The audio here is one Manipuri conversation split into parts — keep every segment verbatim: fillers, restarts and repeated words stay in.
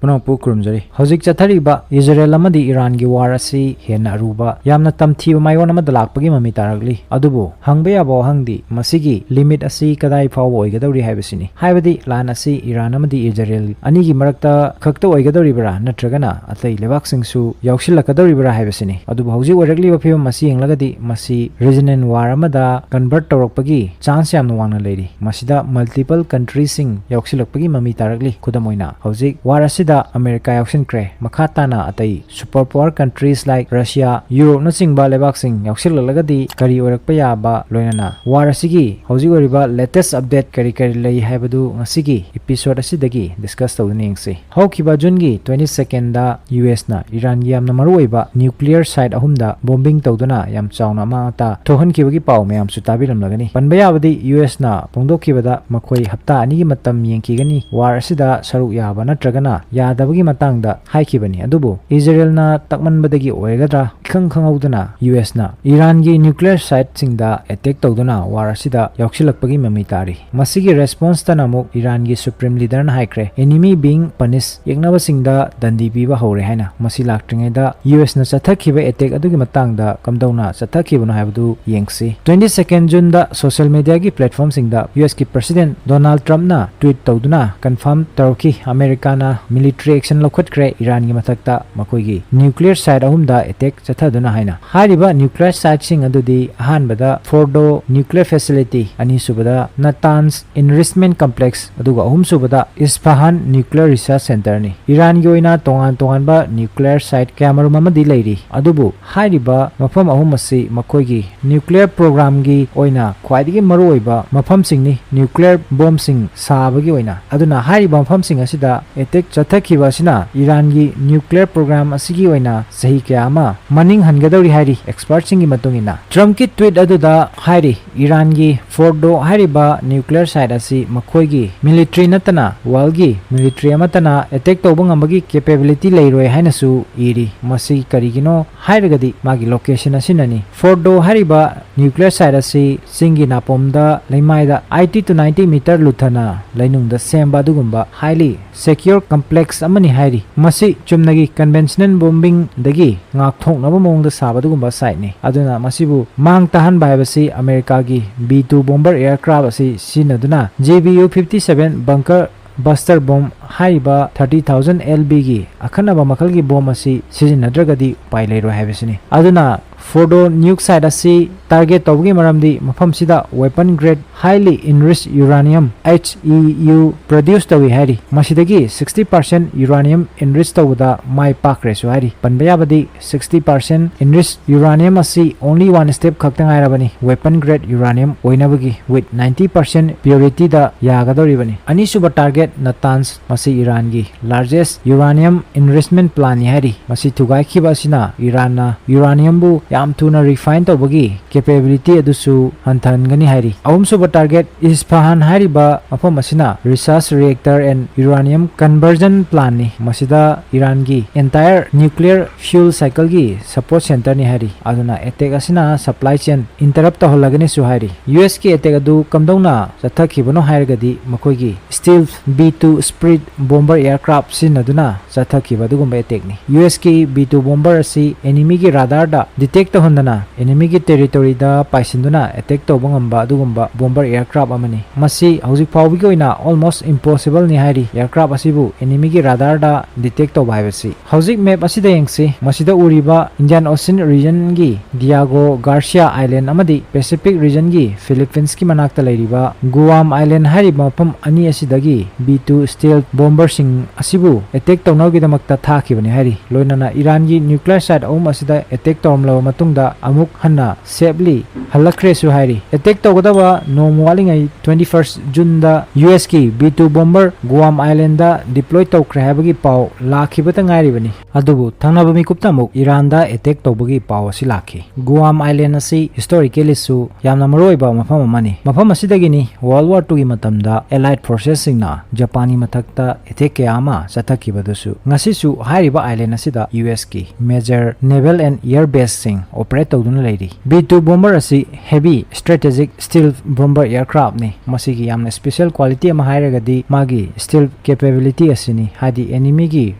ꯄꯨꯝꯅꯃꯛꯄꯨ ꯈꯨꯔꯨꯝꯖꯔꯤ꯫ ꯍꯧꯖꯤꯛ ꯆꯠꯊꯔꯤꯕ ꯏꯖꯔꯦꯜ ꯑꯃꯗꯤ ꯏꯔꯥꯟꯒꯤ ꯋꯥꯔ ꯑꯁꯤ ꯍꯦꯟꯅ ꯑꯔꯨꯕ, ꯌꯥꯝꯅ ꯇꯝꯊꯤꯕ ꯃꯥꯏꯑꯣꯟ ꯑꯃꯗ ꯂꯥꯛꯄꯒꯤ ꯃꯃꯤ ꯇꯥꯔꯛꯂꯤ꯫ ꯑꯗꯨꯕꯨ ꯍꯪꯕ ꯌꯥꯕ ꯋꯥꯍꯪꯗꯤ, ꯃꯁꯤꯒꯤ limit ꯑꯁꯤ ꯀꯗꯥꯏ ꯐꯥꯎꯕ ꯑꯣꯏꯒꯗꯧꯔꯤ ꯍꯥꯏꯕꯁꯤꯅꯤ꯫ ꯍꯥꯏꯕꯗꯤ ꯂꯥꯟ ꯑꯁꯤ ꯏꯔꯥꯟ ꯑꯃꯗꯤ ꯏꯖꯔꯦꯜ ꯑꯅꯤꯒꯤ ꯃꯔꯛꯇ ꯈꯛꯇ ꯑꯣꯏꯒꯗꯧꯔꯤꯕ꯭ꯔꯥ, ꯅꯠꯇ꯭ꯔꯒꯅ ꯑꯇꯩ ꯂꯩꯕꯥꯛꯁꯤꯡꯁꯨ ꯌꯥꯎꯁꯤꯜꯂꯛꯀꯗꯧꯔꯤꯕ꯭ꯔꯥ ꯍꯥꯏꯕꯁꯤꯅꯤ꯫ ꯑꯗꯨꯕꯨ ꯍꯧꯖꯤꯛ ꯑꯣꯏꯔꯛꯂꯤꯕ ꯐꯤꯕꯝ ꯑꯁꯤ ꯌꯦꯡꯂꯒꯗꯤ, ꯃꯁꯤ regional war ꯑꯃꯗ convert ꯇꯧꯔꯛꯄꯒꯤ chance ꯌꯥꯝꯅ ꯋꯥꯡꯅ ꯂꯩꯔꯤ꯫ ꯃꯁꯤꯗ multiple countryꯁꯤꯡ ꯌꯥꯎꯁꯤꯜꯂꯛꯄꯒꯤ ꯃꯃꯤ ꯇꯥꯔꯛꯂꯤ꯫ ꯈꯨꯗꯝ ꯑꯣꯏꯅ, ꯍꯧꯖꯤꯛ ꯋꯥꯔ ꯑꯁꯤꯗ ꯑꯃꯦꯔꯤꯀꯥ ꯌꯥꯎꯁꯤꯟꯈ꯭ꯔꯦ꯫ ꯃꯈꯥ ꯇꯥꯅ ꯑꯇꯩ super power countries like Russia, ꯌꯨꯔꯣꯞꯅꯆꯤꯡꯕ ꯂꯩꯕꯥꯛꯁꯤꯡ ꯌꯥꯎꯁꯤꯜꯂꯛꯂꯒꯗꯤ ꯀꯔꯤ ꯑꯣꯏꯔꯛꯄ ꯌꯥꯕ, ꯂꯣꯏꯅꯅ ꯋꯥꯔ ꯑꯁꯤꯒꯤ ꯍꯧꯖꯤꯛ ꯑꯣꯏꯔꯤꯕ latest update ꯀꯔꯤ ꯀꯔꯤ ꯂꯩ ꯍꯥꯏꯕꯗꯨ ꯉꯁꯤꯒꯤ episode ꯑꯁꯤꯗꯒꯤ discuss ꯇꯧꯗꯨꯅ ꯌꯦꯡꯁꯤ꯫ ꯍꯧꯈꯤꯕ Juneꯒꯤ twenty secondꯗ USꯅ ꯏꯔꯥꯟꯒꯤ ꯌꯥꯝꯅ ꯃꯔꯨꯑꯣꯏꯕ nuclear site ꯑꯍꯨꯝꯗ bombing ꯇꯧꯗꯨꯅ ꯌꯥꯝ ꯆꯥꯎꯅ ꯑꯃꯥꯡ ꯑꯇꯥ ꯊꯣꯛꯍꯟꯈꯤꯕꯒꯤ ꯄꯥꯎ ꯃꯌꯥꯝꯁꯨ ꯇꯥꯕꯤꯔꯝꯂꯒꯅꯤ꯫ ꯄꯟꯕ ꯌꯥꯕꯗꯤ, USꯅ ꯐꯣꯡꯗꯣꯛꯈꯤꯕꯗ ꯃꯈꯣꯏ ꯍꯞꯇꯥ ꯑꯅꯤꯒꯤ ꯃꯇꯝ ꯌꯦꯡꯈꯤꯒꯅꯤ, ꯋꯥꯔ ꯑꯁꯤꯗ ꯁꯔꯨꯛ ꯌꯥꯕ ꯅꯠꯇ꯭ꯔꯒꯅ ꯌꯥꯗꯕꯒꯤ ꯃꯇꯥꯡꯗ ꯍꯥꯏꯈꯤꯕꯅꯤ꯫ ꯑꯗꯨꯕꯨ ꯏꯖꯔꯦꯜꯅ ꯇꯛꯃꯟꯕꯗꯒꯤ ꯑꯣꯏꯒꯗ꯭ꯔꯥ, ꯏꯈꯪ ꯈꯪꯍꯧꯗꯅ USꯅ ꯏꯔꯥꯟꯒꯤ nuclear siteꯁꯤꯡꯗ attack ꯇꯧꯗꯨꯅ ꯋꯥꯔ ꯑꯁꯤꯗ ꯌꯥꯎꯁꯤꯜꯂꯛꯄꯒꯤ ꯃꯃꯤ ꯇꯥꯔꯤ꯫ ꯃꯁꯤꯒꯤ responseꯇꯅ ꯑꯃꯨꯛ ꯏꯔꯥꯟꯒꯤ supreme leaderꯅ ꯍꯥꯏꯈ꯭ꯔꯦ, enemy being punished, ꯌꯦꯛꯅꯕꯁꯤꯡꯗ ꯗꯟꯗꯤ ꯄꯤꯕ ꯍꯧꯔꯦ ꯍꯥꯏꯅ꯫ ꯃꯁꯤ ꯂꯥꯛꯇ꯭ꯔꯤꯉꯩꯗ USꯅ ꯆꯠꯊꯈꯤꯕ attack ꯑꯗꯨꯒꯤ ꯃꯇꯥꯡꯗ ꯀꯝꯗꯧꯅ ꯆꯠꯊꯈꯤꯕꯅꯣ ꯍꯥꯏꯕꯗꯨ ꯌꯦꯡꯁꯤ꯫ Twenty second Juneꯗ social mediaꯒꯤ platformꯁꯤꯡꯗ USꯀꯤ President Donald Trumpꯅ tweet ꯇꯧꯗꯨꯅ confirm ꯇꯧꯔꯛꯈꯤ, ꯑꯃꯦꯔꯤꯀꯥꯅ military action ꯂꯧꯈꯠꯈ꯭ꯔꯦ ꯏꯔꯥꯟꯒꯤ ꯃꯊꯛꯇ, ꯃꯈꯣꯏꯒꯤ nuclear site ꯑꯍꯨꯝꯗ attack ꯆꯠꯊꯗꯨꯅ ꯍꯥꯏꯅ꯫ ꯍꯥꯏꯔꯤꯕ nuclear siteꯁꯤꯡ ꯑꯗꯨꯗꯤ, ꯑꯍꯥꯟꯕꯗ Fordo nuclear facility, ꯑꯅꯤꯁꯨꯕꯗ Natanz enrichment complex, ꯑꯗꯨꯒ ꯑꯍꯨꯝꯁꯨꯕꯗ Isfahan nuclear research centreꯅꯤ꯫ ꯏꯔꯥꯟꯒꯤ ꯑꯣꯏꯅ ꯇꯣꯉꯥꯟ ꯇꯣꯉꯥꯟꯕ nuclear site ꯀꯌꯥꯃꯔꯨꯝ ꯑꯃꯗꯤ ꯂꯩꯔꯤ, ꯑꯗꯨꯕꯨ ꯍꯥꯏꯔꯤꯕ ꯃꯐꯝ ꯑꯍꯨꯝ ꯑꯁꯤ ꯃꯈꯣꯏꯒꯤ nuclear programꯒꯤ ꯑꯣꯏꯅ ꯈ꯭ꯋꯥꯏꯗꯒꯤ ꯃꯔꯨꯑꯣꯏꯕ ꯃꯐꯝꯁꯤꯡꯅꯤ, nuclear bombꯁꯤꯡ ꯁꯥꯕꯒꯤ ꯑꯣꯏꯅ꯫ ꯑꯗꯨꯅ ꯍꯥꯏꯔꯤꯕ ꯃꯐꯝꯁꯤꯡ ꯑꯁꯤꯗ attack ꯆꯠꯊꯈꯤꯕ ꯑꯁꯤꯅ ꯏꯔꯥꯟꯒꯤ nuclear program ꯑꯁꯤꯒꯤ ꯑꯣꯏꯅ ꯆꯍꯤ ꯀꯌꯥ ꯑꯃ ꯃꯅꯤꯡ ꯍꯟꯒꯗꯧꯔꯤ ꯍꯥꯏꯔꯤ expertꯁꯤꯡꯒꯤ ꯃꯇꯨꯡ ꯏꯟꯅ꯫ Trumpꯀꯤ tweet ꯑꯗꯨꯗ ꯍꯥꯏꯔꯤ, ꯏꯔꯥꯟꯒꯤ Fordo ꯍꯥꯏꯔꯤꯕ nuclear site ꯑꯁꯤ ꯃꯈꯣꯏꯒꯤ military ꯅꯠꯇꯅ worldꯒꯤ military ꯑꯃꯠꯇꯅ attack ꯇꯧꯕ ꯉꯝꯕꯒꯤ capability ꯂꯩꯔꯣꯏ ꯍꯥꯏꯅꯁꯨ ꯏꯔꯤ꯫ ꯃꯁꯤ ꯀꯔꯤꯒꯤꯅꯣ ꯍꯥꯏꯔꯒꯗꯤ ꯃꯥꯒꯤ location ꯑꯁꯤꯅꯅꯤ꯫ Fordo ꯍꯥꯏꯔꯤꯕ nuclear site ꯑꯁꯤ ꯆꯤꯡꯒꯤ ꯅꯥꯄꯣꯝꯗ ꯂꯩꯃꯥꯏꯗ eighty to ninety meter ꯂꯨꯊꯅ ꯂꯩꯅꯨꯡꯗ ꯁꯦꯝꯕ ꯑꯗꯨꯒꯨꯝꯕ highly secure complex ꯑꯦꯛꯁ ꯑꯃꯅꯤ ꯍꯥꯏꯔꯤ꯫ ꯃꯁꯤ ꯆꯨꯝꯅꯒꯤ conventional bombing ꯗꯒꯤ ꯉꯥꯛꯊꯣꯛꯅꯕ ꯃꯑꯣꯡꯗ ꯁꯥꯕ ꯑꯗꯨꯒꯨꯝꯕ site ꯅꯤ꯫ ꯑꯗꯨꯅ ꯃꯁꯤꯕꯨ ꯃꯥꯡ ꯇꯥꯍꯟꯕ ꯍꯥꯏꯕꯁꯤ ꯑꯃꯦꯔꯤꯀꯥꯒꯤ B two bomber aircraft ꯑꯁꯤ ꯁꯤꯖꯤꯟꯅꯗꯨꯅ J B U fifty seven bunker buster bomb ꯍꯥꯏꯔꯤꯕ thirty thousand L B ꯒꯤ ꯑꯈꯟꯅꯕ ꯃꯈꯜꯒꯤ bomb ꯑꯁꯤ ꯁꯤꯖꯤꯟꯅꯗ꯭ꯔꯒꯗꯤ ꯎꯄꯥꯏ ꯂꯩꯔꯣꯏ ꯍꯥꯏꯕꯁꯤꯅꯤ꯫ ꯑꯗꯨꯅ Fordow nuke site ꯑꯁꯤ target ꯇꯧꯕꯒꯤ ꯃꯔꯝꯗꯤ ꯃꯐꯝꯁꯤꯗ weapon grade highly enriched uranium, H E U, produce ꯇꯧꯏ ꯍꯥꯏꯔꯤ꯫ ꯃꯁꯤꯗꯒꯤ sixty percent uranium enrich ꯇꯧꯕꯗ ꯃꯥꯏ ꯄꯥꯛꯈ꯭ꯔꯦꯁꯨ ꯍꯥꯏꯔꯤ꯫ ꯄꯟꯕ ꯌꯥꯕꯗꯤ sixty percent enriched uranium ꯑꯁꯤ only one step ꯈꯛꯇ ꯉꯥꯏꯔꯕꯅꯤ weapon grade uranium ꯑꯣꯏꯅꯕꯒꯤ, with ninety percent purity ꯗ ꯌꯥꯒꯗꯧꯔꯤꯕꯅꯤ꯫ ꯑꯅꯤꯁꯨꯕ target Natanz, ꯃꯁꯤ ꯏꯔꯥꯟꯒꯤ largest uranium enrichment plant ꯅꯤ ꯍꯥꯏꯔꯤ꯫ ꯃꯁꯤ ꯊꯨꯒꯥꯏꯈꯤꯕ ꯑꯁꯤꯅ ꯏꯔꯥꯟꯅ uranium ꯕꯨ ꯌꯥꯝ ꯊꯨꯅ refine ꯇꯧꯕꯒꯤ capability ꯑꯗꯨꯁꯨ ꯍꯟꯊꯍꯟꯒꯅꯤ ꯍꯥꯏꯔꯤ꯫ ꯑꯍꯨꯝꯁꯨꯕ target Isfahan ꯍꯥꯏꯔꯤꯕ ꯃꯐꯝ ꯑꯁꯤꯅ research reactor and uranium conversion plant ꯅꯤ꯫ ꯃꯁꯤꯗ ꯏꯔꯥꯟꯒꯤ entire nuclear fuel cycle ꯒꯤ support center ꯅꯤ ꯍꯥꯏꯔꯤ꯫ ꯑꯗꯨꯅ attack ꯑꯁꯤꯅ supply chain interrupt ꯇꯧꯍꯜꯂꯒꯅꯤꯁꯨ ꯍꯥꯏꯔꯤ꯫ U S ꯀꯤ attack ꯑꯗꯨ ꯀꯝꯗꯧꯅ ꯆꯠꯊꯈꯤꯕꯅꯣ ꯍꯥꯏꯔꯒꯗꯤ ꯃꯈꯣꯏꯒꯤ stealth B two Spirit bomber aircraft ꯁꯤꯖꯤꯟꯅꯗꯨꯅ ꯆꯠꯊꯈꯤꯕ ꯑꯗꯨꯒꯨꯝꯕ attack ꯅꯤ꯫ U S ꯀꯤ B two bomber ꯑꯁꯤ enemy ꯒꯤ radar ꯗ detect ꯇꯧꯍꯟꯗꯅ enemy ꯒꯤ territory ꯗ ꯄꯥꯏꯁꯤꯟꯗꯨꯅ attack ꯇꯧꯕ ꯉꯝꯕ ꯑꯗꯨꯒꯨꯝꯕ bomber aircraft ꯑꯃꯅꯤ꯫ ꯃꯁꯤ ꯍꯧꯖꯤꯛ ꯐꯥꯎꯕꯒꯤ ꯑꯣꯏꯅ almost impossible ꯅꯤ ꯍꯥꯏꯔꯤ aircraft ꯑꯁꯤꯕꯨ enemy ꯒꯤ radar ꯗ detect ꯇꯧꯕ ꯍꯥꯏꯕꯁꯤ꯫ ꯍꯧꯖꯤꯛ map ꯑꯁꯤꯗ ꯌꯦꯡꯁꯤ꯫ ꯃꯁꯤꯗ ꯎꯔꯤꯕ Indian Ocean region ꯒꯤ Diego Garcia Island ꯑꯃꯗꯤ Pacific region ꯒꯤ Philippines ꯀꯤ ꯃꯅꯥꯛꯇ ꯂꯩꯔꯤꯕ Guam Island ꯍꯥꯏꯔꯤꯕ ꯃꯐꯝ ꯑꯅꯤ ꯑꯁꯤꯗꯒꯤ B two stealth bomber ꯁꯤꯡ ꯑꯁꯤꯕꯨ attack ꯇꯧꯅꯕꯒꯤꯗꯃꯛꯇ ꯊꯥꯈꯤꯕꯅꯤ ꯍꯥꯏꯔꯤ꯫ ꯂꯣꯏꯅꯅ ꯏꯔꯥꯟꯒꯤ nuclear site ꯑꯍꯨꯝ ꯑꯁꯤꯗ attack ꯇꯧꯔꯝꯂꯕ ꯃꯇꯨꯡꯗ ꯑꯃꯨꯛ ꯍꯟꯅ safely ꯍꯜꯂꯛꯈ꯭ꯔꯦꯁꯨ ꯍꯥꯏꯔꯤ꯫ Attack ꯇꯧꯒꯗꯕ ꯅꯣꯡꯃ ꯋꯥꯠꯂꯤꯉꯩ twenty first June ꯗ U S ꯀꯤ B two bomber Guam Island ꯗ deploy ꯇꯧꯈ꯭ꯔꯦ ꯍꯥꯏꯕꯒꯤ ꯄꯥꯎ ꯂꯥꯛꯈꯤꯕꯇ ꯉꯥꯏꯔꯤꯕꯅꯤ꯫ ꯑꯗꯨꯕꯨ ꯊꯪꯅꯕ ꯃꯤꯀꯨꯞꯇ ꯑꯃꯨꯛ ꯏꯔꯥꯟꯗ attack ꯇꯧꯕꯒꯤ ꯄꯥꯎ ꯑꯁꯤ ꯂꯥꯛꯈꯤ꯫ Guam Island ꯑꯁꯤ historically ꯁꯨ ꯌꯥꯝꯅ ꯃꯔꯨꯑꯣꯏꯕ ꯃꯐꯝ ꯑꯃꯅꯤ꯫ ꯃꯐꯝ ꯑꯁꯤꯗꯒꯤꯅꯤ World War two ꯒꯤ ꯃꯇꯝꯗ Allied forces ꯁꯤꯡꯅ ꯖꯄꯥꯟꯒꯤ ꯃꯊꯛꯇ ꯑꯦꯇꯦꯛ ꯀꯌꯥ ꯑꯃ ꯆꯠꯊꯈꯤꯕꯗꯨꯁꯨ ꯉꯁꯤꯁꯨ ꯍꯥꯏꯔꯤꯕ ꯑꯥꯏꯂꯦꯟ ꯑꯁꯤꯗ ꯌꯨ ꯑꯦꯁꯀꯤ major naval and air baseꯁꯤꯡ operate ꯇꯧꯗꯨꯅ ꯂꯩꯔꯤ꯫ ꯕꯤ ꯇꯨ bomber ꯑꯁꯤ heavy strategic stealth bomber aircraftꯅꯤ꯫ ꯃꯁꯤꯒꯤ ꯌꯥꯝꯅ special quality ꯑꯃ ꯍꯥꯏꯔꯒꯗꯤ ꯃꯥꯒꯤ stealth capability ꯑꯁꯤꯅꯤ, ꯍꯥꯏꯗꯤ enemyꯒꯤ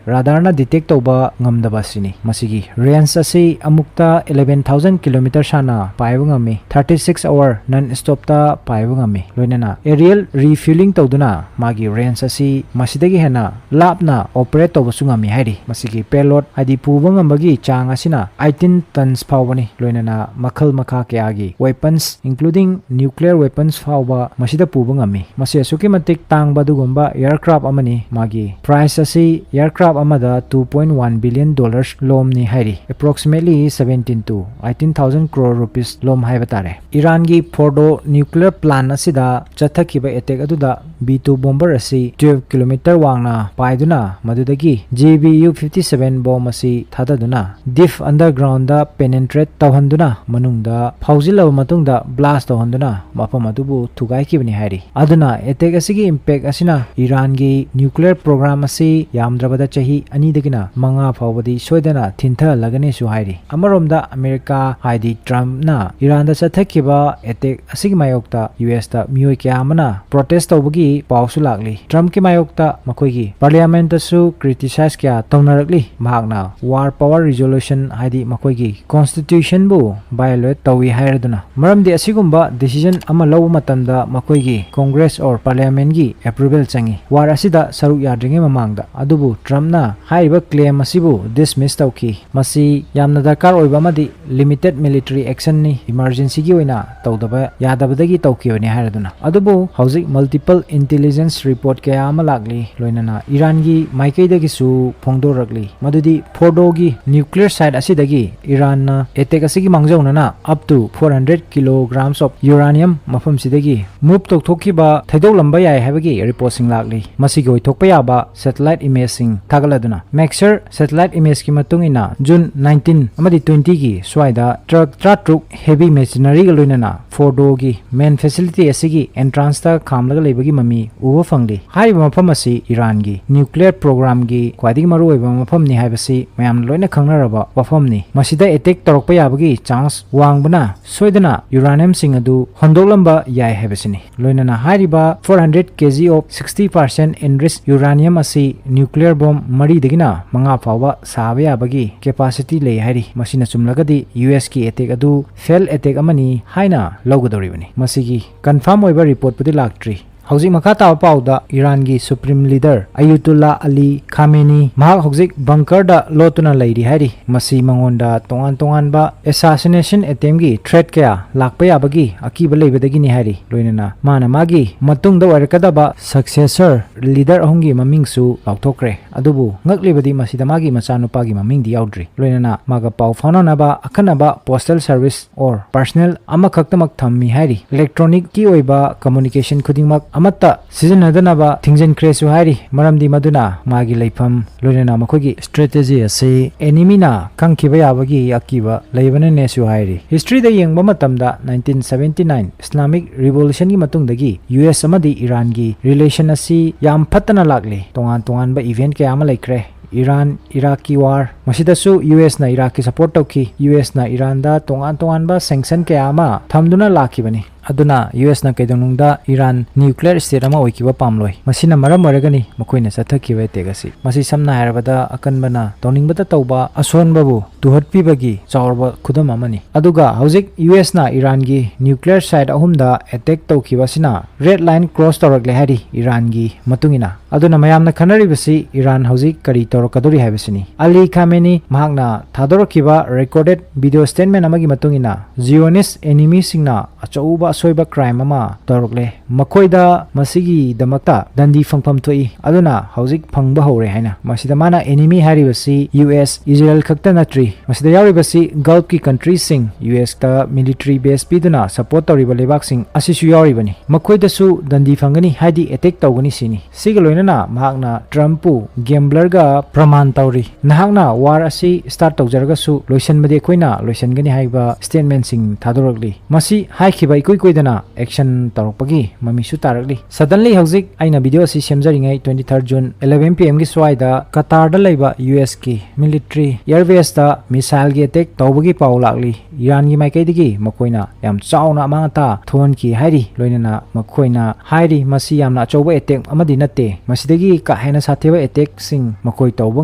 radarꯅ detect ꯇꯧꯕ ꯉꯝꯗꯕ ꯑꯁꯤꯅꯤ꯫ ꯃꯁꯤꯒꯤ range ꯑꯁꯤ ꯑꯃꯨꯛꯇ eleven thousand kilometres ꯍꯥꯟꯅ ꯄꯥꯏꯕ ꯉꯝꯃꯤ, thirty six hour non stopꯇ ꯄꯥꯏꯕ ꯉꯝꯃꯤ, ꯂꯣꯏꯅꯅ aerial refueling ꯇꯧꯗꯨꯅ ꯃꯥꯒꯤ range ꯑꯁꯤ ꯃꯁꯤꯗꯒꯤ ꯍꯦꯟꯅ ꯂꯥꯞꯅ operate ꯇꯧꯕꯁꯨ ꯉꯝꯃꯤ ꯍꯥꯏꯔꯤ꯫ ꯃꯁꯤꯒꯤ payload ꯍꯥꯏꯗꯤ ꯄꯨꯕ ꯉꯝꯕꯒꯤ ꯆꯥꯡ ꯑꯁꯤꯅ eighteen tons ꯐꯥꯎꯕꯅꯤ, ꯂꯣꯏꯅꯅ ꯃꯈꯜ ꯃꯈꯥ ꯀꯌꯥꯒꯤ weapons including nuclear weapons ꯐꯥꯎꯕ ꯃꯁꯤꯗ ꯄꯨꯕ ꯉꯝꯃꯤ꯫ ꯃꯁꯤ ꯑꯁꯨꯛꯀꯤ ꯃꯇꯤꯛ ꯇꯥꯡꯕ ꯑꯗꯨꯒꯨꯝꯕ aircraft ꯑꯃꯅꯤ꯫ ꯃꯥꯒꯤ price ꯑꯁꯤ aircraft ꯑꯃꯗ two point one billion dollars ꯂꯣꯝꯅꯤ ꯍꯥꯏꯔꯤ, approximately seventeen to eighteen thousand crore rupees ꯂꯣꯝ ꯍꯥꯏꯕ ꯇꯥꯔꯦ꯫ ꯏꯔꯥꯟꯒꯤ ꯐꯣꯔꯗꯣ nuclear plant ꯑꯁꯤꯗ ꯆꯠꯊꯈꯤꯕ attack ꯑꯗꯨꯗ ꯕꯤ ꯇꯨ bomber ꯑꯁꯤ twelve kilometre ꯋꯥꯡꯅ ꯄꯥꯏꯗꯨꯅ ꯃꯗꯨꯗꯒꯤ J B U fifty seven bomb ꯑꯁꯤ ꯊꯥꯗꯗꯨꯅ deep undergroundꯗ penetrate ꯇꯧꯍꯟꯗꯨꯅ ꯃꯅꯨꯡꯗ ꯐꯥꯎꯖꯤꯜꯂꯕ ꯃꯇꯨꯡꯗ blast ꯇꯧꯍꯟꯗꯨꯅ ꯃꯐꯝ ꯑꯗꯨꯕꯨ ꯊꯨꯒꯥꯏꯈꯤꯕꯅꯤ ꯍꯥꯏꯔꯤ꯫ ꯑꯗꯨꯅ attack ꯑꯁꯤꯒꯤ impact ꯑꯁꯤꯅ ꯏꯔꯥꯟꯒꯤ nuclear program ꯑꯁꯤ ꯌꯥꯝꯗ꯭ꯔꯕꯗ ꯆꯍꯤ ꯑꯅꯤꯗꯒꯤꯅ ꯃꯉꯥ ꯐꯥꯎꯕꯗꯤ ꯁꯣꯏꯗꯅ ꯊꯤꯟꯊꯍꯜꯂꯒꯅꯤꯁꯨ ꯍꯥꯏꯔꯤ꯫ ꯑꯃꯔꯣꯝꯗ ꯑꯃꯦꯔꯤꯀꯥ ꯍꯥꯏꯗꯤ ꯇ꯭ꯔꯝꯞꯅ ꯏꯔꯥꯟꯗ ꯆꯠꯊꯈꯤꯕ attack ꯑꯁꯤꯒꯤ ꯃꯥꯌꯣꯛꯇ ꯌꯨ ꯑꯦꯁꯇ ꯃꯤꯑꯣꯏ ꯀꯌꯥ ꯑꯃꯅ protest ꯇꯧꯕꯒꯤ ꯄꯥꯎꯁꯨ ꯂꯥꯛꯂꯤ꯫ ꯇ꯭ꯔꯝꯞꯀꯤ ꯃꯥꯌꯣꯛꯇ ꯃꯈꯣꯏꯒꯤ parliamentꯇꯁꯨ criticize ꯀꯌꯥ ꯇꯧꯅꯔꯛꯂꯤ꯫ ꯃꯍꯥꯛꯅ war power resolution ꯍꯥꯏꯗꯤ ꯃꯈꯣꯏꯒꯤ constitutionꯕꯨ violate ꯇꯧꯏ ꯍꯥꯏꯔꯗꯨꯅ꯫ ꯃꯔꯝꯗꯤ ꯑꯁꯤꯒꯨꯝꯕ decision ꯑꯃ ꯂꯧꯕ ꯃꯇꯝꯗ ꯃꯈꯣꯏꯒꯤ Congress or parliamentꯀꯤ approval ꯆꯪꯏ꯫ War ꯑꯁꯤꯗ ꯁꯔꯨꯛ ꯌꯥꯗ꯭ꯔꯤꯉꯩ ꯃꯃꯥꯡꯗ꯫ ꯑꯗꯨꯕꯨ ꯇ꯭ꯔꯝꯞꯅ ꯍꯥꯏꯔꯤꯕ claim ꯑꯁꯤꯕꯨ dismiss ꯇꯧꯈꯤ꯫ ꯃꯁꯤ ꯌꯥꯝꯅ ꯗꯔꯀꯥꯔ ꯑꯣꯏꯕ ꯑꯃꯗꯤ limited military actionꯅꯤ, emergencyꯒꯤ ꯑꯣꯏꯅ ꯇꯧꯗꯕ ꯌꯥꯗꯕꯗꯒꯤ ꯇꯧꯈꯤꯕꯅꯤ ꯍꯥꯏꯔꯗꯨꯅ꯫ ꯑꯗꯨꯕꯨ ꯍꯧꯖꯤꯛ multiple intelligence report ꯀꯌꯥ ꯑꯃ ꯂꯥꯛꯂꯤ, ꯂꯣꯏꯅꯅ ꯏꯔꯥꯟꯒꯤ ꯃꯥꯏꯀꯩꯗꯒꯤꯁꯨ ꯐꯣꯡꯗꯣꯔꯛꯂꯤ ꯃꯗꯨꯗꯤ ꯐꯣꯔꯗꯣꯒꯤ nuclear site ꯑꯁꯤꯗꯒꯤ ꯏꯔꯥꯟꯅ attack ꯑꯁꯤꯒꯤ ꯃꯥꯡꯖꯧꯅꯅ up to four hundred kilograms of uranium ꯃꯐꯝꯁꯤꯗꯒꯤ move ꯇꯧꯊꯣꯛꯈꯤꯕ, ꯊꯩꯗꯣꯛꯂꯝꯕ ꯌꯥꯏ ꯍꯥꯏꯕꯒꯤ reportꯁꯤꯡ ꯂꯥꯛꯂꯤ꯫ ꯃꯁꯤꯒꯤ ꯑꯣꯏꯊꯣꯛꯄ ꯌꯥꯕ satellite imageꯁꯤꯡ ꯊꯥꯒꯠꯂꯗꯨꯅ꯫ Maxar satellite imageꯀꯤ ꯃꯇꯨꯡ ꯏꯟꯅ, June nineteen ꯑꯃꯗꯤ twentyꯒꯤ ꯁ꯭ꯋꯥꯏꯗ truck ꯇꯔꯥꯇꯔꯨꯛ heavy machineryꯒ ꯂꯣꯏꯅꯅ ꯐꯣꯔꯗꯣꯒꯤ main facility ꯑꯁꯤꯒꯤ entranceꯇ ꯈꯥꯝꯂꯒ ꯂꯩꯕꯒꯤ ꯃꯃꯤ ꯎꯕ ꯐꯪꯂꯤ꯫ ꯍꯥꯏꯔꯤꯕ ꯃꯐꯝ ꯑꯁꯤ ꯏꯔꯥꯟꯒꯤ nuclear programꯒꯤ ꯈ꯭ꯋꯥꯏꯗꯒꯤ ꯃꯔꯨꯑꯣꯏꯕ ꯃꯐꯝꯅꯤ ꯍꯥꯏꯕꯁꯤ ꯃꯌꯥꯝꯅ ꯂꯣꯏꯅ ꯈꯪꯅꯔꯕ ꯋꯥꯐꯝꯅꯤ꯫ ꯃꯁꯤꯗ attack ꯇꯧꯔꯛꯄ ꯌꯥꯕꯒꯤ chance ꯋꯥꯡꯕꯅ ꯁꯣꯏꯗꯅ uraniumꯁꯤꯡ ꯑꯗꯨ ꯍꯣꯟꯗꯣꯛꯂꯝꯕ ꯌꯥꯏ ꯍꯥꯏꯕꯁꯤꯅꯤ꯫ ꯂꯣꯏꯅꯅ ꯍꯥꯏꯔꯤꯕ four hundred kg of sixty percent enriched uranium ꯑꯁꯤ nuclear bomb ꯃꯔꯤꯗꯒꯤꯅ ꯃꯉꯥ ꯐꯥꯎꯕ ꯁꯥꯕ ꯌꯥꯕꯒꯤ capacity ꯂꯩ ꯍꯥꯏꯔꯤ꯫ ꯃꯁꯤꯅ ꯆꯨꯝꯂꯒꯗꯤ USꯀꯤ attack ꯑꯗꯨ fail attack ꯑꯃꯅꯤ ꯍꯥꯏꯅ ꯂꯧꯒꯗꯧꯔꯤꯕꯅꯤ꯫ ꯃꯁꯤꯒꯤ confirm ꯑꯣꯏꯕ reportꯄꯨꯗꯤ ꯂꯥꯛꯇ꯭ꯔꯤ꯫ ꯍꯧꯖꯤꯛ ꯃꯈꯥ ꯇꯥꯕ ꯄꯥꯎꯗ ꯏꯔꯥꯟꯒꯤ supreme leader ꯑꯌꯨꯇꯨꯜꯂꯥ ꯑꯂꯤ ꯈꯥꯃꯦꯅꯤ ꯃꯍꯥꯛ ꯍꯧꯖꯤꯛ bunkerꯗ ꯂꯣꯠꯇꯨꯅ ꯂꯩꯔꯤ ꯍꯥꯏꯔꯤ꯫ ꯃꯁꯤ ꯃꯉꯣꯟꯗ ꯇꯣꯉꯥꯟ ꯇꯣꯉꯥꯟꯕ assassination attemptꯀꯤ threat ꯀꯌꯥ ꯂꯥꯛꯄ ꯌꯥꯕꯒꯤ ꯑꯀꯤꯕ ꯂꯩꯕꯗꯒꯤꯅꯤ ꯍꯥꯏꯔꯤ꯫ ꯂꯣꯏꯅꯅ ꯃꯥꯅ ꯃꯥꯒꯤ ꯃꯇꯨꯡꯗ ꯑꯣꯏꯔꯛꯀꯗꯕ successor leader ꯑꯍꯨꯝꯒꯤ ꯃꯃꯤꯡꯁꯨ ꯂꯥꯎꯊꯣꯛꯈ꯭ꯔꯦ꯫ ꯑꯗꯨꯕꯨ ꯉꯛꯂꯤꯕꯗꯤ ꯃꯁꯤꯗ ꯃꯥꯒꯤ ꯃꯆꯥꯅꯨꯄꯥꯒꯤ ꯃꯃꯤꯡꯗꯤ ꯌꯥꯎꯗ꯭ꯔꯤ꯫ ꯂꯣꯏꯅꯅ ꯃꯥꯒ ꯄꯥꯎ ꯐꯥꯎꯅꯅꯕ ꯑꯈꯟꯅꯕ postal service or personnel ꯑꯃꯈꯛꯇꯃꯛ ꯊꯝꯃꯤ ꯍꯥꯏꯔꯤ꯫ Electronicꯀꯤ ꯑꯣꯏꯕ communication ꯈꯨꯗꯤꯡꯃꯛ ꯑꯃꯠꯇ ꯁꯤꯖꯤꯟꯅꯗꯅꯕ ꯊꯤꯡꯖꯤꯟꯈ꯭ꯔꯦꯁꯨ ꯍꯥꯏꯔꯤ꯫ ꯃꯔꯝꯗꯤ ꯃꯗꯨꯅ ꯃꯥꯒꯤ ꯂꯩꯐꯝ ꯂꯣꯏꯅꯅ ꯃꯈꯣꯏꯒꯤ strategy ꯑꯁꯤ enemyꯅ ꯈꯪꯈꯤꯕ ꯌꯥꯕꯒꯤ ꯑꯀꯤꯕ ꯂꯩꯕꯅꯅꯦꯁꯨ ꯍꯥꯏꯔꯤ꯫ Historyꯗ ꯌꯦꯡꯕ ꯃꯇꯝꯗ nineteen seventy nine Islamic Revolutionꯒꯤ ꯃꯇꯨꯡꯗꯒꯤ US ꯑꯃꯗꯤ ꯏꯔꯥꯟꯒꯤ relation ꯑꯁꯤ ꯌꯥꯝ ꯐꯠꯇꯅ ꯂꯥꯛꯂꯤ꯫ ꯇꯣꯉꯥꯟ ꯇꯣꯉꯥꯟꯕ event ꯀꯌꯥ ꯑꯃ ꯂꯩꯈ꯭ꯔꯦ꯫ ꯏꯔꯥꯟ ꯏꯔꯥꯛꯀꯤ war, ꯃꯁꯤꯗꯁꯨ USꯅ ꯏꯔꯥꯛꯀꯤ support ꯇꯧꯈꯤ꯫ USꯅ ꯏꯔꯥꯟꯗ ꯇꯣꯉꯥꯟ ꯇꯣꯉꯥꯟꯕ sanction ꯀꯌꯥ ꯑꯃ ꯊꯝꯗꯨꯅ ꯂꯥꯛꯈꯤꯕꯅꯤ꯫ ꯑꯗꯨꯅ USꯅ ꯀꯩꯗꯧꯅꯨꯡꯗ ꯏꯔꯥꯟ nuclear state ꯑꯃ ꯑꯣꯏꯈꯤꯕ ꯄꯥꯝꯂꯣꯏ꯫ ꯃꯁꯤꯅ ꯃꯔꯝ ꯑꯣꯏꯔꯒꯅꯤ ꯃꯈꯣꯏꯅ ꯆꯠꯊꯈꯤꯕ attack ꯑꯁꯤ꯫ ꯃꯁꯤ ꯁꯝꯅ ꯍꯥꯏꯔꯕꯗ ꯑꯀꯟꯕꯅ ꯇꯧꯅꯤꯡꯕꯇ ꯇꯧꯕ ꯑꯁꯣꯟꯕꯕꯨ ꯇꯨꯍꯠꯄꯤꯕꯒꯤ ꯆꯥꯎꯔꯕ ꯈꯨꯗꯝ ꯑꯃꯅꯤ꯫ ꯑꯗꯨꯒ ꯍꯧꯖꯤꯛ USꯅ ꯏꯔꯥꯟꯒꯤ nuclear site ꯑꯍꯨꯝꯗ attack ꯇꯧꯈꯤꯕ ꯑꯁꯤꯅ red line cross ꯇꯧꯔꯛꯂꯦ ꯍꯥꯏꯔꯤ ꯏꯔꯥꯟꯒꯤ ꯃꯇꯨꯡ ꯏꯟꯅ꯫ ꯑꯗꯨꯅ ꯃꯌꯥꯝꯅ ꯈꯟꯅꯔꯤꯕꯁꯤ ꯏꯔꯥꯟ ꯍꯧꯖꯤꯛ ꯀꯔꯤ ꯇꯧꯔꯛꯀꯗꯧꯔꯤ ꯍꯥꯏꯕꯁꯤꯅꯤ꯫ ꯑꯂꯤ ꯈꯥꯃꯦꯅꯤ ꯃꯍꯥꯛꯅ ꯊꯥꯗꯣꯔꯛꯈꯤꯕ recorded video statement ꯑꯃꯒꯤ ꯃꯇꯨꯡ ꯏꯟꯅ, Zionist enemyꯁꯤꯡꯅ ꯑꯆꯧꯕ ꯑꯁꯣꯏꯕ crime ꯑꯃ ꯇꯧꯔꯛꯂꯦ꯫ ꯃꯈꯣꯏꯗ ꯃꯁꯤꯒꯤꯗꯃꯛꯇ ꯗꯟꯗꯤ ꯐꯪꯐꯝ ꯊꯣꯛꯏ, ꯑꯗꯨꯅ ꯍꯧꯖꯤꯛ ꯐꯪꯕ ꯍꯧꯔꯦ ꯍꯥꯏꯅ꯫ ꯃꯁꯤꯗ ꯃꯥꯅ enemy ꯍꯥꯏꯔꯤꯕꯁꯤ US, Israel ꯈꯛꯇ ꯅꯠꯇ꯭ꯔꯤ꯫ ꯃꯁꯤꯗ ꯌꯥꯎꯔꯤꯕꯁꯤ Gulfꯀꯤ countryꯁꯤꯡ, USꯇ military base ꯄꯤꯗꯨꯅ support ꯇꯧꯔꯤꯕ ꯂꯩꯕꯥꯛꯁꯤꯡ ꯑꯁꯤꯁꯨ ꯌꯥꯎꯔꯤꯕꯅꯤ꯫ ꯃꯈꯣꯏꯗꯁꯨ ꯗꯟꯗꯤ ꯐꯪꯒꯅꯤ, ꯍꯥꯏꯗꯤ attack ꯇꯧꯒꯅꯤ ꯁꯤꯅꯤ꯫ ꯁꯤꯒ ꯂꯣꯏꯅꯅ ꯃꯍꯥꯛꯅ Trumpꯄꯨ gamblerꯒ ꯄ꯭ꯔꯃꯥꯟ ꯇꯧꯔꯤ꯫ ꯅꯍꯥꯛꯅ ꯋꯥꯔ ꯑꯁꯤ ꯁ꯭ꯇꯥꯔꯠ ꯇꯧꯖꯔꯒꯁꯨ ꯂꯣꯏꯁꯤꯟꯕꯗꯤ ꯑꯩꯈꯣꯏꯅ ꯂꯣꯏꯁꯤꯟꯒꯅꯤ ꯍꯥꯏꯕ ꯁ꯭ꯇꯦꯠꯃꯦꯟꯁꯤꯡ ꯊꯥꯗꯣꯔꯛꯂꯤ꯫ ꯃꯁꯤ ꯍꯥꯏꯈꯤꯕ ꯏꯀꯨꯏ ꯀꯨꯏꯗꯅ ꯑꯦꯛꯁꯟ ꯇꯧꯔꯛꯄꯒꯤ ꯃꯃꯤꯁꯨ ꯇꯥꯔꯛꯂꯤ꯫ ꯁꯗꯟꯂꯤ ꯍꯧꯖꯤꯛ ꯑꯩꯅ ꯚꯤꯗꯤꯑꯣ ꯑꯁꯤ ꯁꯦꯝꯖꯔꯤꯉꯩ, twenty third June eleven P M ꯒꯤ ꯁ꯭ꯋꯥꯏꯗ ꯀꯇꯥꯔꯗ ꯂꯩꯕ U S ꯀꯤ ꯃꯤꯂꯤꯇ꯭ꯔꯤ ꯑꯦꯌꯔꯕꯦꯁꯇ ꯃꯤꯁꯥꯏꯜꯒꯤ ꯑꯦꯇꯦꯛ ꯇꯧꯕꯒꯤ ꯄꯥꯎ ꯂꯥꯛꯂꯤ꯫ ꯏꯔꯥꯟꯒꯤ ꯃꯥꯏꯀꯩꯗꯒꯤ ꯃꯈꯣꯏꯅ ꯌꯥꯝ ꯆꯥꯎꯅ ꯑꯃꯥꯡ ꯑꯇꯥ ꯊꯣꯛꯍꯟꯈꯤ ꯍꯥꯏꯔꯤ꯫ ꯂꯣꯏꯅꯅ ꯃꯈꯣꯏꯅ ꯍꯥꯏꯔꯤ, ꯃꯁꯤ ꯌꯥꯝꯅ ꯑꯆꯧꯕ ꯑꯦꯇꯦꯛ ꯑꯃꯗꯤ ꯅꯠꯇꯦ, ꯃꯁꯤꯗꯒꯤ ꯀꯥ ꯍꯦꯟꯅ ꯁꯥꯊꯤꯕ ꯑꯦꯇꯦꯛꯁꯤꯡ ꯃꯈꯣꯏ ꯇꯧꯕ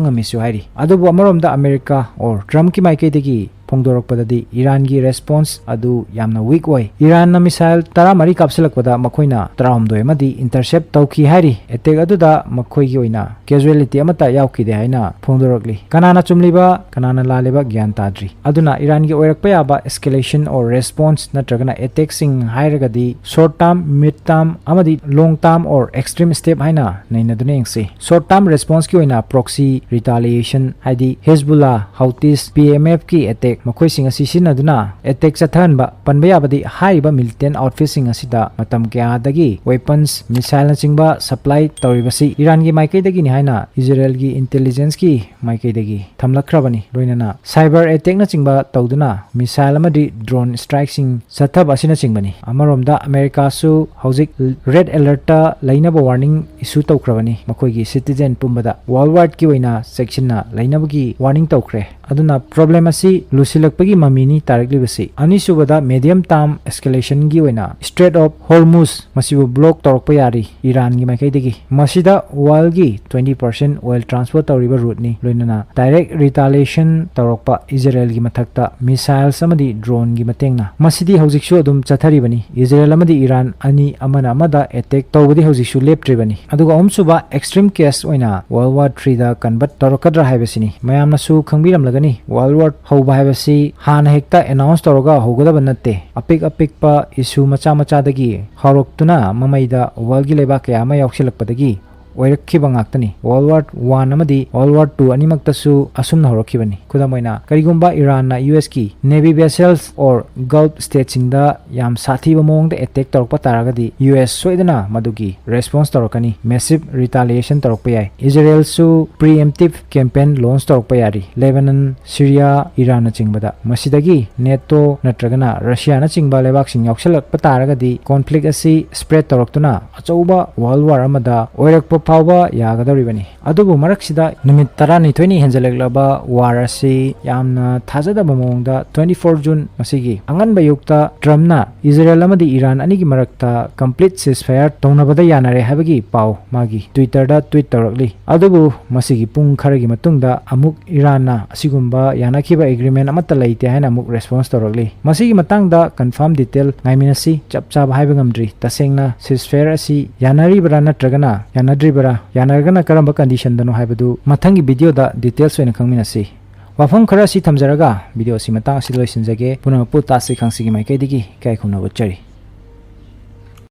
ꯉꯝꯃꯤꯁꯨ ꯍꯥꯏꯔꯤ꯫ ꯑꯗꯨꯕꯨ ꯑꯃꯔꯣꯝꯗ ꯑꯃꯦꯔꯤꯀꯥ or ꯇ꯭ꯔꯝꯞꯀꯤ ꯃꯥꯏꯀꯩꯗꯒꯤ ꯐꯣꯡꯗꯣꯔꯛꯄꯗꯗꯤ ꯏꯔꯥꯟꯒꯤ ꯔꯦꯁꯄꯣꯟꯁ ꯑꯗꯨ ꯌꯥꯝꯅ ꯋꯤꯛ ꯑꯣꯏ꯫ ꯏꯔꯥꯟꯅ ꯃꯤꯁꯥꯏꯜ ꯇꯔꯥꯃꯔꯤ ꯀꯥꯞꯁꯤꯜꯂꯛꯄꯗ ꯃꯈꯣꯏꯅ ꯇꯔꯥꯍꯨꯝꯗꯣꯏ ꯑꯃꯗꯤ ꯏꯟꯇꯔꯁꯦꯞ ꯇꯧꯈꯤ ꯍꯥꯏꯔꯤ꯫ ꯑꯦꯇꯦꯛ ꯑꯗꯨꯗ ꯃꯈꯣꯏꯒꯤ ꯑꯣꯏꯅ ꯀꯦꯖꯨꯋꯦꯂꯤꯇꯤ ꯑꯃꯠꯇ ꯌꯥꯎꯈꯤꯗꯦ ꯍꯥꯏꯅ ꯐꯣꯡꯗꯣꯔꯛꯂꯤ꯫ ꯀꯅꯥꯅ ꯆꯨꯝꯂꯤꯕ, ꯀꯅꯥꯅ ꯂꯥꯜꯂꯤꯕ ꯒ꯭ꯌꯥꯟ ꯇꯥꯗ꯭ꯔꯤ꯫ ꯑꯗꯨꯅ ꯏꯔꯥꯟꯒꯤ ꯑꯣꯏꯔꯛꯄ ꯌꯥꯕ escalation or response ꯅꯠꯇ꯭ꯔꯒꯅ ꯑꯦꯇꯦꯛꯁꯤꯡ ꯍꯥꯏꯔꯒꯗꯤ short term, mid term ꯑꯃꯗꯤ long term or extreme step ꯍꯥꯏꯅ ꯅꯩꯅꯗꯨꯅ ꯌꯦꯡꯁꯤ꯫ Short term responseꯀꯤ ꯑꯣꯏꯅ proxy retaliation, ꯍꯥꯏꯗꯤ ꯍꯤꯖꯕꯨꯜꯂꯥ, ꯍꯧꯇꯤꯁ, P M Fꯀꯤ ꯑꯦꯇꯦꯛ, ꯃꯈꯣꯏꯁꯤꯡ ꯑꯁꯤ ꯁꯤꯖꯤꯟꯅꯗꯨꯅ ꯑꯦꯇꯦꯛ ꯆꯠꯊꯍꯟꯕ꯫ ꯄꯟꯕ ꯌꯥꯕꯗꯤ ꯍꯥꯏꯔꯤꯕ militant outfitꯁꯤꯡ ꯑꯁꯤꯗ ꯃꯇꯝ ꯀꯌꯥꯗꯒꯤ weapons, missileꯅꯆꯤꯡꯕ supply ꯇꯧꯔꯤꯕꯁꯤ ꯏꯔꯥꯟꯒꯤ ꯃꯥꯏꯀꯩꯗꯒꯤꯅꯤ ꯍꯥꯏꯅ ꯏꯖꯔꯦꯜꯒꯤ intelligenceꯀꯤ ꯃꯥꯏꯀꯩꯗꯒꯤ ꯊꯝꯂꯛꯈ꯭ꯔꯕꯅꯤ꯫ ꯂꯣꯏꯅꯅ cyber attackꯅꯆꯤꯡꯕ ꯇꯧꯗꯨꯅ missile ꯑꯃꯗꯤ drone strikeꯁꯤꯡ ꯆꯠꯊꯕ ꯑꯁꯤꯅꯆꯤꯡꯕꯅꯤ꯫ ꯑꯃꯔꯣꯝꯗ ꯑꯃꯦꯔꯤꯀꯥꯁꯨ ꯍꯧꯖꯤꯛ red alertꯇ ꯂꯩꯅꯕ warning issue ꯇꯧꯈ꯭ꯔꯕꯅꯤ꯫ ꯃꯈꯣꯏꯒꯤ citizen ꯄꯨꯝꯕꯗ world wideꯀꯤ ꯑꯣꯏꯅ ꯆꯦꯛꯁꯤꯟꯅ ꯂꯩꯅꯕꯒꯤ warning ꯇꯧꯈ꯭ꯔꯦ꯫ ꯑꯗꯨꯅ problem ꯑꯁꯤ ꯂꯨꯁꯤꯜꯂꯛꯄꯒꯤ ꯃꯃꯤꯅꯤ ꯇꯥꯔꯛꯂꯤꯕꯁꯤ꯫ ꯑꯅꯤꯁꯨꯕꯗ medium term escalationꯒꯤ ꯑꯣꯏꯅ Strait of Hormuz ꯃꯁꯤꯕꯨ block ꯇꯧꯔꯛꯄ ꯌꯥꯔꯤ ꯏꯔꯥꯟꯒꯤ ꯃꯥꯏꯀꯩꯗꯒꯤ꯫ ꯃꯁꯤꯗ worldꯀꯤ twenty percent oil transport ꯇꯧꯔꯤꯕ routeꯅꯤ꯫ ꯂꯣꯏꯅꯅ direct retaliation ꯇꯧꯔꯛꯄ ꯏꯖꯔꯦꯜꯒꯤ ꯃꯊꯛꯇ missiles ꯑꯃꯗꯤ droneꯒꯤ ꯃꯇꯦꯡꯅ꯫ ꯃꯁꯤꯗꯤ ꯍꯧꯖꯤꯛꯁꯨ ꯑꯗꯨꯝ ꯆꯠꯊꯔꯤꯕꯅꯤ꯫ ꯏꯖꯔꯦꯜ ꯑꯃꯗꯤ ꯏꯔꯥꯟ ꯑꯅꯤ ꯑꯃꯅ ꯑꯃꯗ attack ꯇꯧꯕꯗꯤ ꯍꯧꯖꯤꯛꯁꯨ ꯂꯦꯞꯇ꯭ꯔꯤꯕꯅꯤ꯫ ꯑꯗꯨꯒ ꯑꯍꯨꯝꯁꯨꯕ extreme case ꯑꯣꯏꯅ World War Threeꯗ convert ꯇꯧꯔꯛꯀꯗ꯭ꯔꯥ ꯍꯥꯏꯕꯁꯤꯅꯤ꯫ ꯃꯌꯥꯝꯅꯁꯨ ꯈꯪꯕꯤꯔꯝꯂꯒꯅꯤ, World War ꯍꯧꯕ ꯍꯥꯏꯕꯁꯤ ꯍꯥꯟꯅ ꯍꯦꯛꯇ announce ꯇꯧꯔꯒ ꯍꯧꯒꯗꯕ ꯅꯠꯇꯦ꯫ ꯑꯄꯤꯛ ꯑꯄꯤꯛꯄ issue ꯃꯆꯥ ꯃꯆꯥꯗꯒꯤ ꯍꯧꯔꯛꯇꯨꯅ ꯃꯃꯩꯗ worldꯀꯤ ꯂꯩꯕꯥꯛ ꯀꯌꯥ ꯑꯃ ꯌꯥꯎꯁꯤꯜꯂꯛꯄꯗꯒꯤ ꯑꯣꯏꯔꯛꯈꯤꯕ ꯉꯥꯛꯇꯅꯤ꯫ World War One ꯑꯃꯗꯤ World War Two ꯑꯅꯤꯃꯛꯇꯁꯨ ꯑꯁꯨꯝꯅ ꯍꯧꯔꯛꯈꯤꯕꯅꯤ꯫ ꯈꯨꯗꯝ ꯑꯣꯏꯅ, ꯀꯔꯤꯒꯨꯝꯕ ꯏꯔꯥꯟꯅ ꯌꯨ ꯑꯦꯁꯀꯤ Navy vessels or Gulf stateꯁꯤꯡꯗ ꯌꯥꯝ ꯁꯥꯊꯤꯕ ꯃꯑꯣꯡꯗ attack ꯇꯧꯔꯛꯄ ꯇꯥꯔꯒꯗꯤ, ꯌꯨ ꯑꯦꯁ ꯁꯣꯏꯗꯅ ꯃꯗꯨꯒꯤ response ꯇꯧꯔꯛꯀꯅꯤ꯫ Massive retaliation ꯇꯧꯔꯛꯄ ꯌꯥꯏ꯫ ꯏꯖꯔꯦꯜꯁꯨ preemptive campaign launch ꯇꯧꯔꯛꯄ ꯌꯥꯔꯤ꯫ ꯂꯦꯕꯅꯟ, ꯁꯤꯔꯤꯌꯥ, ꯏꯔꯥꯟꯅꯆꯤꯡꯕꯗ꯫ ꯃꯁꯤꯗꯒꯤ ꯅꯦꯇꯣ ꯅꯠꯇ꯭ꯔꯒꯅ ꯔꯁꯤꯌꯥꯅꯆꯤꯡꯕ ꯂꯩꯕꯥꯛꯁꯤꯡ ꯌꯥꯎꯁꯜꯂꯛꯄ ꯇꯥꯔꯒꯗꯤ, conflict ꯑꯁꯤ spread ꯇꯧꯔꯛꯇꯨꯅ ꯑꯆꯧꯕ world war ꯑꯃꯗ ꯑꯣꯏꯔꯛꯄ ꯐꯥꯎꯕ ꯌꯥꯒꯗꯧꯔꯤꯕꯅꯤ꯫ ꯑꯗꯨꯕꯨ ꯃꯔꯛꯁꯤꯗ ꯅꯨꯃꯤꯠ ꯇꯔꯥꯅꯤꯊꯣꯏꯅꯤ ꯍꯦꯟꯖꯜꯂꯛꯂꯕ war ꯑꯁꯤ ꯌꯥꯝꯅ ꯊꯥꯖꯗꯕ ꯃꯑꯣꯡꯗ twenty four June ꯃꯁꯤꯒꯤ ꯑꯉꯟꯕ ꯑꯌꯨꯛꯇ ꯇ꯭ꯔꯝꯞꯅ ꯏꯖꯔꯦꯜ ꯑꯃꯗꯤ ꯏꯔꯥꯟ ꯑꯅꯤꯒꯤ ꯃꯔꯛꯇ complete ceasefire ꯇꯧꯅꯕꯗ ꯌꯥꯅꯔꯦ ꯍꯥꯏꯕꯒꯤ ꯄꯥꯎ ꯃꯥꯒꯤ Twitterꯗ tweet ꯇꯧꯔꯛꯂꯤ꯫ ꯑꯗꯨꯕꯨ ꯃꯁꯤꯒꯤ ꯄꯨꯡ ꯈꯔꯒꯤ ꯃꯇꯨꯡꯗ ꯑꯃꯨꯛ ꯏꯔꯥꯟꯅ ꯑꯁꯤꯒꯨꯝꯕ ꯌꯥꯅꯈꯤꯕ agreement ꯑꯃꯠꯇ ꯂꯩꯇꯦ ꯍꯥꯏꯅ ꯑꯃꯨꯛ response ꯇꯧꯔꯛꯂꯤ꯫ ꯃꯁꯤꯒꯤ ꯃꯇꯥꯡꯗ confirm detail ꯉꯥꯏꯃꯤꯟꯅꯁꯤ꯫ ꯆꯞ ꯆꯥꯕ ꯍꯥꯏꯕ ꯉꯝꯗ꯭ꯔꯤ꯫ ꯇꯁꯦꯡꯅ ceasefire ꯑꯁꯤ ꯌꯥꯅꯔꯤꯕ꯭ꯔꯥ ꯅꯠꯇ꯭ꯔꯒꯅ ꯌꯥꯅꯗ꯭ꯔꯤꯕ꯭ꯔꯥ, ꯌꯥꯅꯔꯒꯅ ꯀꯔꯝꯕ conditionꯗꯅꯣ ꯍꯥꯏꯕꯗꯨ ꯃꯊꯪꯒꯤ videoꯗ details ꯑꯣꯏꯅ ꯈꯪꯃꯤꯟꯅꯁꯤ꯫ ꯋꯥꯐꯝ ꯈꯔ ꯑꯁꯤ ꯊꯝꯖꯔꯒ video ꯑꯁꯤ ꯃꯇꯥꯡ ꯑꯁꯤꯗ ꯂꯣꯏꯁꯤꯟꯖꯒꯦ꯫ ꯄꯨꯝꯅꯃꯛꯄꯨ ꯇꯥꯁꯤ ꯈꯪꯁꯤꯒꯤ ꯃꯥꯏꯀꯩꯗꯒꯤ ꯏꯀꯥꯏ ꯈꯨꯝꯅꯕ ꯎꯠꯆꯔꯤ꯫